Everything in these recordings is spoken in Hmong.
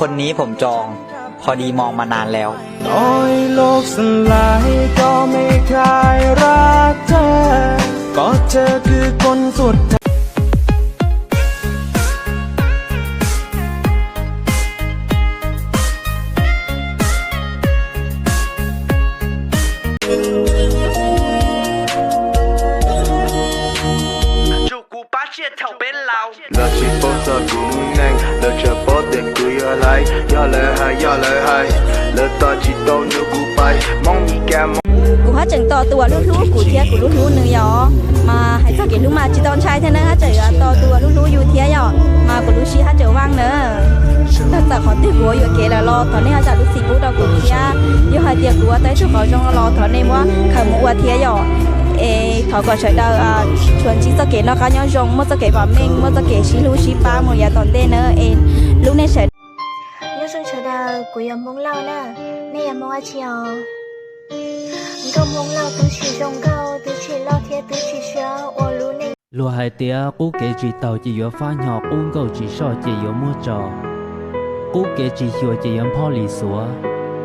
คนนี้ผมจอง พอดีมองมานานแล้ว Noj ib lub xas lais kom me khais rab txag, kom tsawg kwv koob txuj thaj. Lawv tsis paub txog kuv lub neej, lawv tsuas paub tias kuv yog laiv. Yog lawv hais, yog lawv hais, lawv tos tsis tau nrog kuv pais. Hmoob Mes Kas, Hmoob. Kuv haj tseem tos tus uas lub hlub kuv thiab kuv lub hlub nws yom. Mas hais txog kev hlub mas tsis tau ntshai thiab na, haj tseem tos tus uas lub hlub yus thiab yom. Mas kuv lub siab haj tseem vaaj na. Txawm qhov twg kuv yuam kev lawm los thov nej ho zam lub txim pub rau kuv thiab. Yog hais tias kuv ua tau ib tug qhov zoo los thov nej muab khaws mus ua thiab yom. Es thov kom sawv daws tshuav ntsib txoj kev noj qab nyob zoo, muaj txoj kev vam meej, muaj txoj kev sib hlub sib pab mus yav tom ntej na. Es hlub nej sawv. Nyob zoo sawv daws, kuv yog Hmoob Lauj na. Nej yog Hmoob dab tsi os? Nkauj Hmoob Lauj twb tsis zoo nkauj, twb tsis loj thiab twb tsis siab ua lub neej. Luag hais tias qub kev tsis taug ces yuav fab nyo, qub nkauj tsis soj ces yuav muab tso, qub kev tsis xyuas ces yuav nphob li xuav,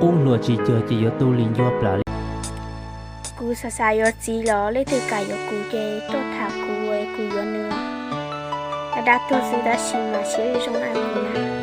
qub hluas tsis cuag ces yuav tu li ncua plas li. Kuv xav xav yuav txiv los leej twg kam yuav kuv ces tuaj tham kuv, kuv yuav nws. Dab tuag xwb tab sis mas siab zoo na kuv na.